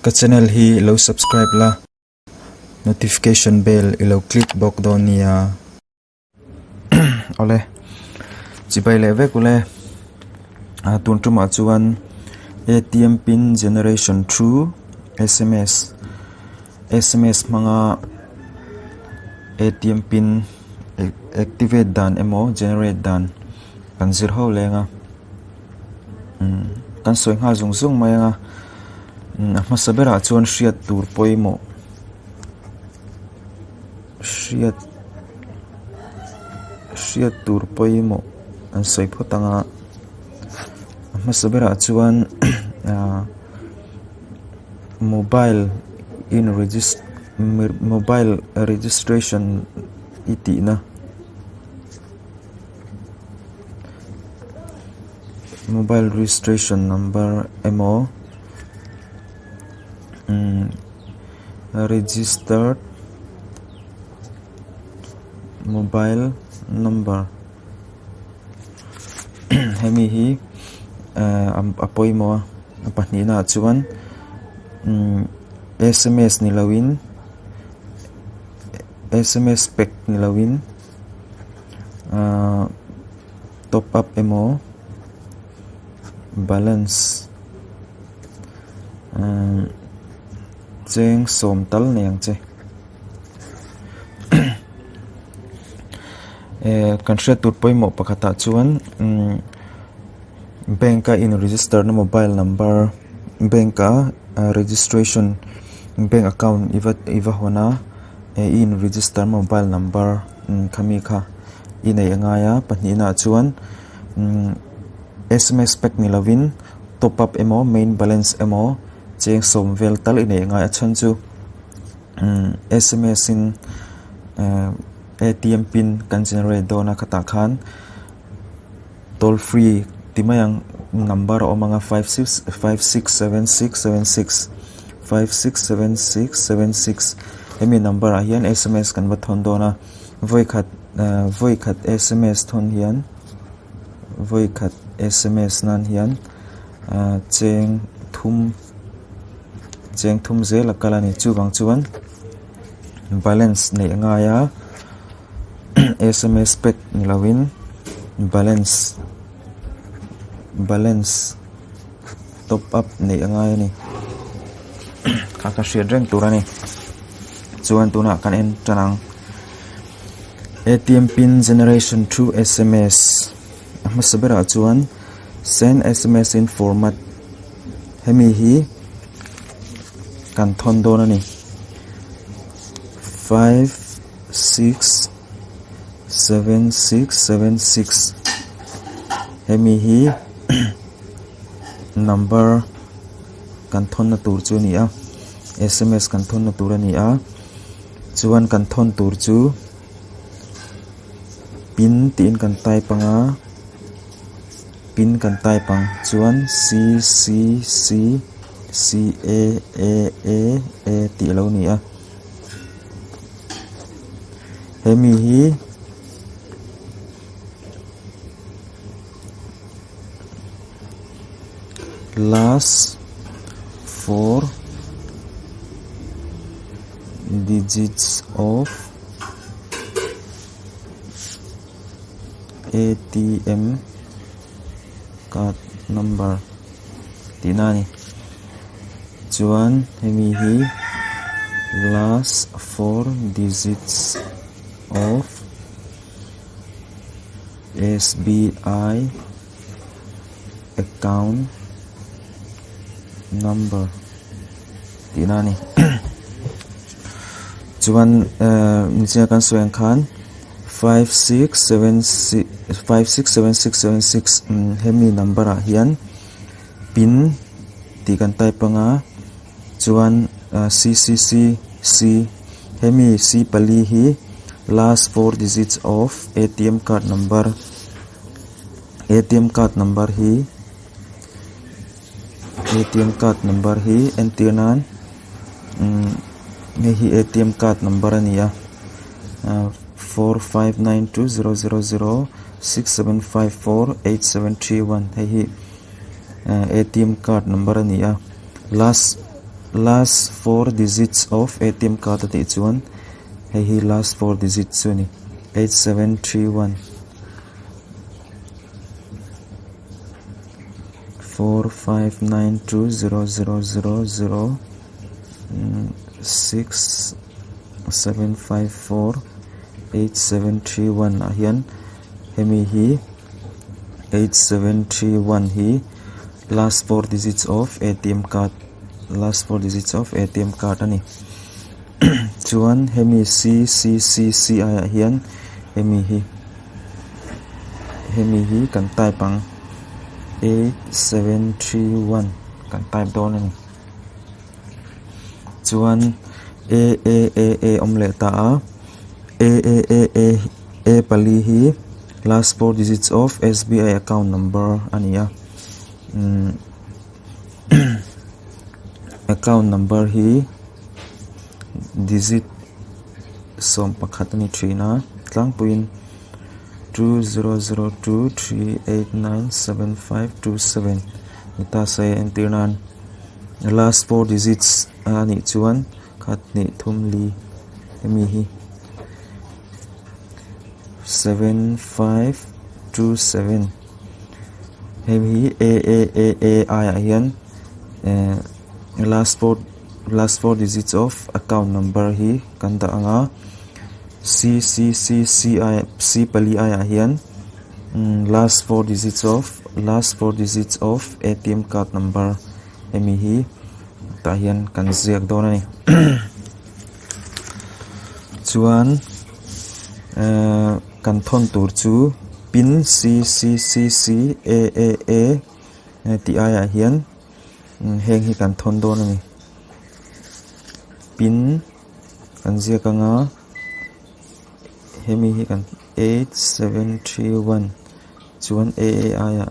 Ka channel hi lo subscribe la, notification bell i lo click bawk dawn nia. Awle, chibai leh vek ule. Tun tumah chuan ATM pin generation through sms sms hmanga ATM pin activate dan emaw generate dan kan zir ho leng a. Umm kan sawi nghal zung zung mai ang a umm a hmasa berah chuan hriat tur pawimawh hriat hriat tur pawimawh an sawi phawt ang a a hmasa berah chuan ah mobile in regis mobile registration i tihna. Mobile registration number emaw umm registered mobile number hemi hi ehh a pawimawh a a pahnihna ah chuan umm sms ni lo in sms pack ni lo in. Ahh top up emaw balance ahh cheng sawm tal nei ang che eh kan hriat tur pawimawh pakhatah chuan umm bank a in register na mobile number bank a registration bank account i va i va hawn a. He i in register mobile number khami kha i neih a ngai a pahnihna ah chuan umm sms pack ni lovin top up emaw main balance emaw cheng sawm vel tal i neih a ngai a chhan chu umm sms in ehh atm pin kan generate dawn a khatah khan toll free ti mai ang number a awm ang a 56567676 567676 hemi number ah hian sms kan va thawn dawn a vawikhat eh vawikhat sms thawn hian vawikhat sms nan hian ah cheng thum cheng thum zel a kal a ni chuvang chuan balance neih a ngai a. Sms pack ni lovin balance balance top up neih a ngai a ni kha ka hriat reng tur a ni chuan tunah kan en tan ang atm pin generation through sms a hmasa berah chuan send sms in format hemi hi kan thawn dawn a ni 5. 6 7 6 7 6 hemi hi number kan thawnna tur chu a ni a sms kan thawnna tur a ni a chuan kan thawn tur chu pin tiin kan type ang a pin kan type ang chuan c c c c a a a a tih a lo ni a. Hemi hi last four digits of atm card number tihna a ni chuan hemi hi last four digits of S_B_I account number tihna a ni chuan ehh nichina kan sawi ang khan. 5676 5676 hemi number ah hian pin tih kan type anga chuan ccc c hemi c pali hi last four digits of atm card number atm card number hi atm card number hi entir nan umm hei hi atm card number a ni a 45920006754873 hei hi atm card number a ni a last. Last four digits of ATM card a tih chuan hei hi last four digits chu a ni 8731 4 5 9 2 0 0 0 0 6 7 5 4 8 7 3 1 ah hian hemi hi 8731 hi last four digits of ATM card last four digits of ATM card a ni chuan hemi C C C C aiah hian hemi hi hemi hi kan type ang 8731 kan type dawn a ni chuan A A A A awm leh ta a A A A A A pali hi last four digits of S_B_I account number a ni a umm account number hi digit 11 a ni thin a tlangpuiin 2002389752 ni ta se entir nan last four digits a nih chuan khat hnih thum li hemi hi 7527 hei hi A A A A aiah hian eh last four last four digits of account number hi kan dah ang a C C C C aiah C pali aiah hian last four digits of last four digits of A_T_M card number hemi hi tah hian kan ziak dawn a ni chuan ehh kan thawn tur chu pin C C C C A A A tih aiah hian heng hi kan thawn dawn a ni pin kan ziak anga hemi hi kan 8731 chuan A A aiah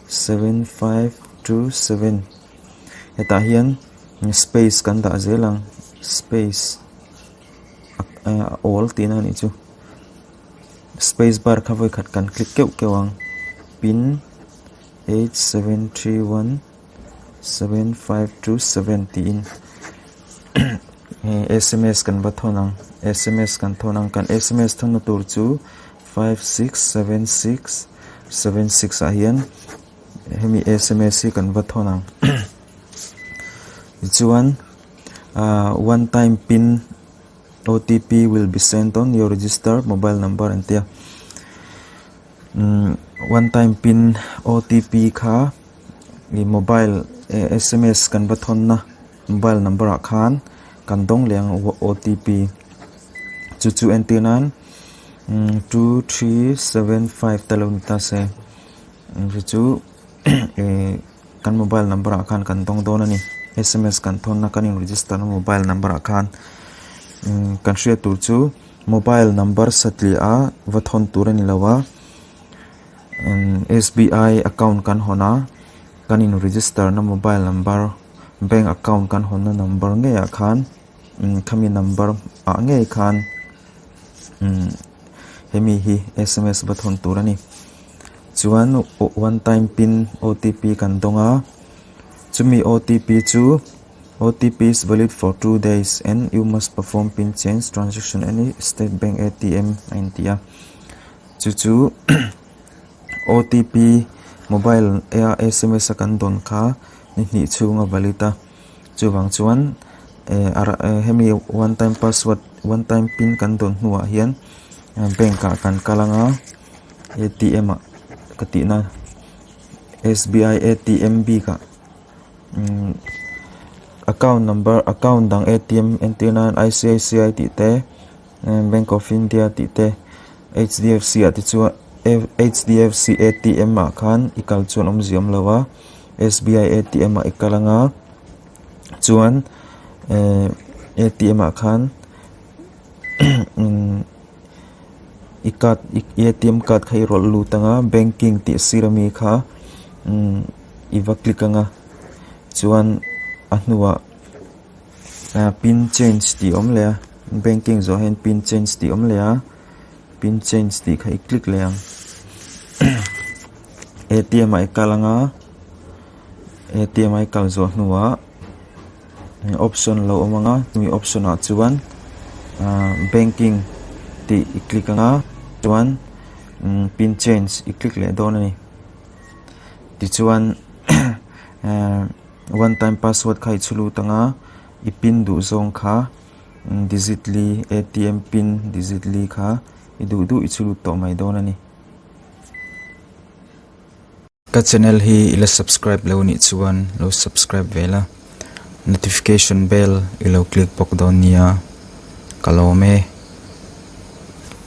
7527 hetah hian space kan dah zel ang space a awl tihna a nih chu space bar kha vawikhat kan click keuh keuh ang pin 8731 7527 tiin sms kan va thawn ang sms kan thawn ang kan sms thawnna tur chu 5676 76 ah hian hemi sms hi kan va thawn ang tichuan ah one time pin otp will be sent on your registered mobile number an tia umm one time pin otp kha ih mobile sms kan va thawn na mobile number ah khan kan dawng leh ang otp chu chu entir nan 2375 te lo ni ta se chu chu ih kan mobile number ah khan kan dawng dawn a ni sms kan thawn na kan in register na mobile number ah khan kan hriat tur chu mobile number satliah a va thawn tur a ni lo a S_B_I account kan hawn a kan in register na mobile number bank account kan hawn na number ngei ah khan khami number ah ngei khan hemi hi sms va thawn tur a ni chuan one time pin otp kan dawng a chumi otp chu otp is valid for two days and you must perform pin change transaction any state bank A_T_M a inti a chu chu otp mobile a sms a kan dawn kha ni hnih chhung a valid a chuvang chuan eh hemi one time password one time pin kan dawn hnuah hian bank ah kan kal anga A_T_M ah ka tihna S_B_I A_T_M bik ah umm account number account dang A_T_M entir nan I_C_I_C_I tih te bank of India tih te H_D_F_C ah te chuan H_D_F_C A_T_M ah khan i kal chuan awmzia awm lo a S_B_I A_T_M ah i kal anga chuan ehh A_T_M ah khan i card i A_T_M card kha i rawlh lut anga banking tih sir ami kha i va click anga chuan a hnuah pin change tih a awm leh a banking zawh hian pin change tih a awm leh a pin change tih kha i click leh ang A_T_M ah i kal anga A_T_M a i kal zawh hnuah. Option lo awm ang a, chumi option ah chuan ah banking tih i click ang a chuan pin change i click leh dawn a ni. Tichuan eh one time password kha i chhu lut ang a, i pin duh zawng kha digit li A_T_M pin digit li kha i duh duh i chhu lut tawh mai dawn a ni. Ka channel hi i la subscribe lo nih chuan lo subscribe ve la, notification bell i lo click bawk dawn nia, ka lawm e.